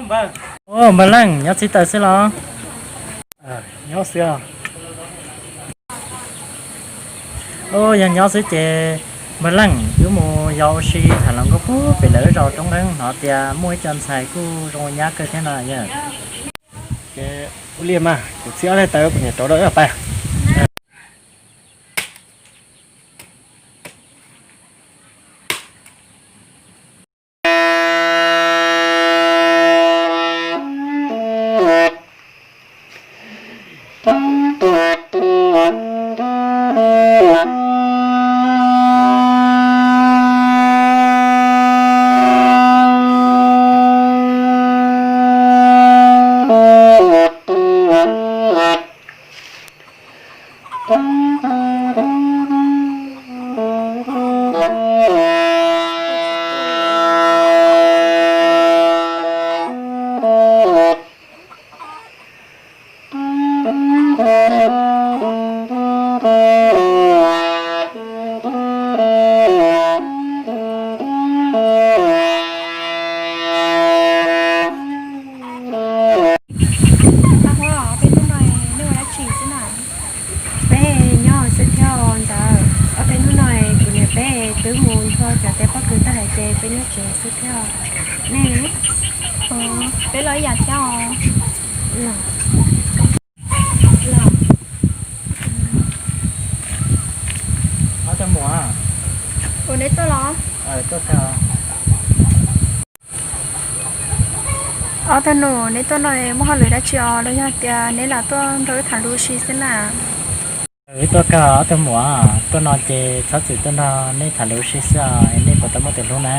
Ua, Npawg Leej, nyob txhib taws xwb los? Nyob xwb. Ua, yog nyob xwb ces Npawg Leej, wb mus yos ua si tham hluas nkauj pub pem lawv zos roob nqeeb, hnov tias muaj ib co ntxhais kuj zoo nyab kawg thiab no yog. Ces ua li mas kuv txhib ob daim taws, kuv niam rov rau wb pais. Paj Huab, peb hnub no nej ua dab tsi xwb na? Peb nyob xwb thiab ntxawm. Ob peb hnub no kuv niam peb twb mus nrhiav cov teb pob kws tag lawm ces peb nyob tsev xwb thiab. Nej ne? Peb los ib yam thiab os. Ob tug muam, ua neb tuaj los? Ob tug nus, neb tuaj no muaj hauj lwm dab tsi os, los yog tias neb lam tuaj nrog wb tham lus ua si xwb na? Wb tuaj kawg ob tug muam, tuaj no ces txhob txwm tuaj nrog nej tham lus ua si xwb os, nej puas tau muaj tus hlub na?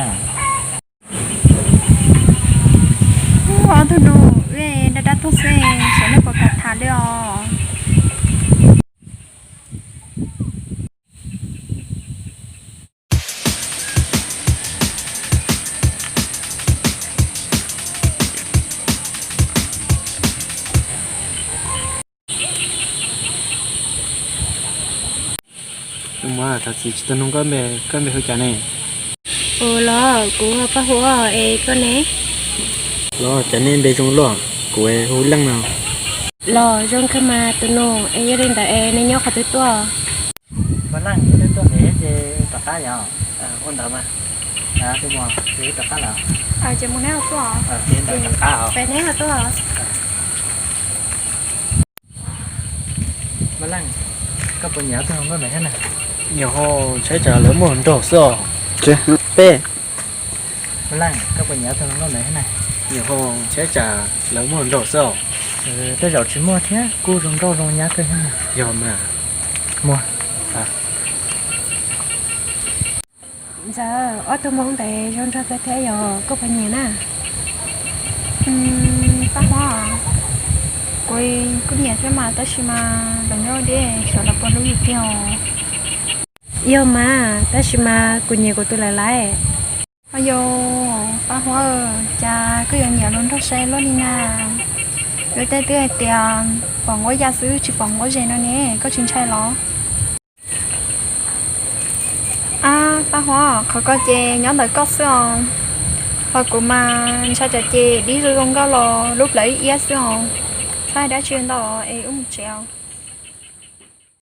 Ob tug nus, wb dab dab tuaj xwb, xyov nej puas kam tham li os. Tus muam, thov txim tsis tau nug koj npe, koj npe hu cas ne? Ua los kuv hu Paj Huab es koj ne? Los cas nej npe zoo luaj, kuv hu Leej no. Los zoo kawg mas tus nus, es yog li ntawd es nej nyob qhov twg tuaj? Npawg Leej, wb tuaj ntev ces rov qab yom. Ua ntawd mas. Tus muam, ces wb rov qab lawm. Ces mus neb ho tuaj. Ces ntawd rov qab os. Peb neb ho tuaj. Npawg Leej, koj puas nyiam ob tug hluas nkauj ntawd thiab na? Nyiam ho, ntshai tsam lawv muaj hluas nraug xwb os. Peb. Npawg Leej, koj puas nyiam ob tug hluas nkauj ntawd thiab na? Nyiam ho, ntshai tsam lawv muaj hluas nraug xwb os. Tej zaum tsis muaj thiab, kuj zoo nkauj zoo nyab kawg thiab na. Yog mas. Muaj. Ntxawm, ob tug hmoob ntawd zoo nraug kawg thiab yog koj puas nyiam na? Paj Huab, kuv kuj nyiam thiab mas tab sis mas lawv nyob deb xyov lawv puas hlub yus tiag. Yog mas, tab sis mas kuv nyiam kuv tus lawm lauj. Yog, Paj Huab, cas koj yuav nyiam hluas nraug sai luaj li na? Luag tej twb hais tias pom nquab ya xwb tsis pom nquab zes no ne, koj tsis ntshai los? Ab, Paj Huab, qhov ko ces nyob ntawm koj xwb os. Hos kuv mas ntshai tsam ces dib zoo zoo nkauj los lub plawv ib iab xwb os. Txhob hais dab tsi ntau es wb mus tsev os.